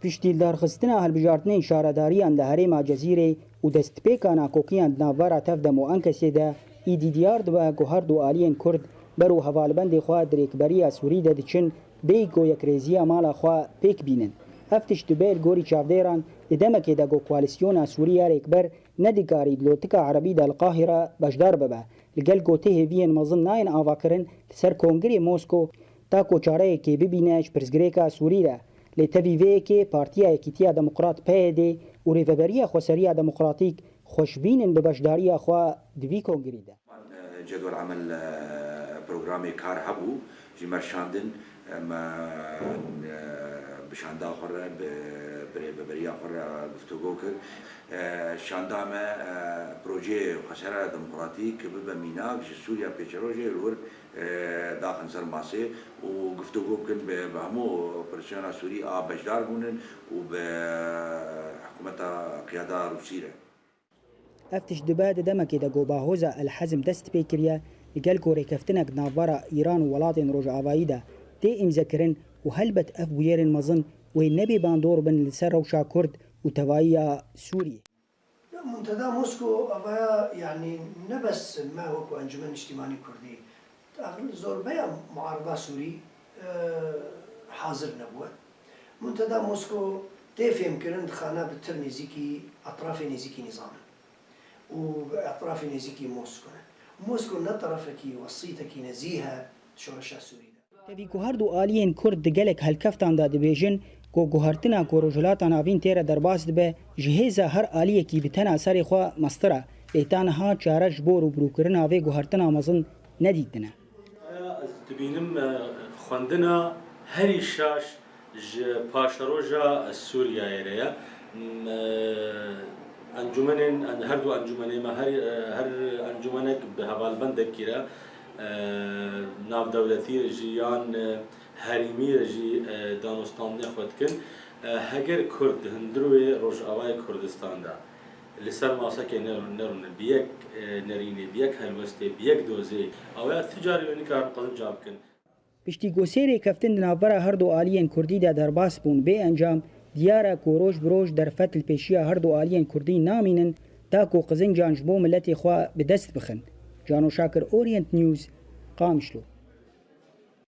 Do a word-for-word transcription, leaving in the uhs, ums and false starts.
Piştî lidarxistina hilbijartinên şaredariyan di herêma Cezîrê û destpêka nakokiyan di navbera Tevdem û Ankesê de, îdî diyar dibe ku her du aliyên Kurd ber û hevalbendê xwe di rêkberiya Sûrî de diçin, bêyî ku yekrêziya mala xwe pêk bînin. Ev tişt dibe li gorî çavdêran di demekê de ku koalîsyona Sûrî ya rêkber nedikarî di lotika erebî de li Qahîre beşdar bibe. Li gel ku tê hêviyên mezin nayên avakirin li ser kongirê Mosko, ta ku çareyekê bibîne ji pirsgirêka Sûrî re. Lê tevî vê yekê Partiya Yekîtiya Demokrat, P Y D, û Rêveberiya Xweseriya Demokratîk xweşbîn in bi beşdariya xwe di vî kongirî de. Cedwel emel, e, programê kar hebû, jî me şandin, e, me, e, bi şanda xwe re, bi, bi rêveberiya xwe re guftûgo kir. E, şanda me, e, projeyê Xweseriya Demokratîk bibe mînak ji Sûriya pêşerojê li wir, e, daxin ser masê û guftûgo bikin bi, bi hemû operasyona Sûrî a beşdar bûnin û bi hikûmeta qiyada Rûsî re. Ev tişt dibe di demekê de ku bahoza El Hezm dest pê kiriye, li gel ku rêkeftinek di navbera Îran û welatên Rojavayî de tê îmzekirin û helbet ev bûyerên mezin wê nebê bandor bin li ser rewşa Kurd û tevahiya Sûriyê. Muntada Mosko avaya, yanî ne bes me wekî Encûmen Niştîmanî Kurdî, axir zorbeya muarida Sûrî, e, hazir nebûye. Muntada Mosko tê fêmkirin dixane bi tir nêzîkî etrafê nêzîkî nîzam in û bi etrafê nêzîkî Mosko ne. Mosko ne terefekî wesîtekî nezîh e di şoreşa Sûrî de. Tevî ku her du aliyên Kurd di gelek helkeftan de dibêjin ku guhertina ku Rojhilata Navîn tê re derbas dibe, ji hêza her aliyekî bi tena serê xwe mestir e, lê ta niha çare ji bo rûbirûkirina vê guhertina mezin nedîtine. Ez dibînim, e, xwendina herî şaş ji paşeroja Sûriyeyê re ye. M-, e, encûmenên, en-, her du encûmenê me, her, e, her encûmenek bi hevalbendekî re, e, navdewletî re jî yan, e, herêmî re jî, e, danûstandinê xwe dikin. E, heger Kurd di hundirê Rojavayê Kurdistan de li ser masekê ne-, nerûne, bi yek, e, nerînê, bi yek helwestê, bi yek dozê, awaya tu carî wê nikarin qezenca bikin. Piştî ku sê rêkeftin di navbera her du aliyên Kurdî de derbas bûn bê encam, diyar e ku roj bi roj derfet li pêşiya her du aliyên Kurdî namînin, ta ku qizincan ji bo miletê xwe bi dest bixin. Cano Şakir, Orient News, Qamişlo.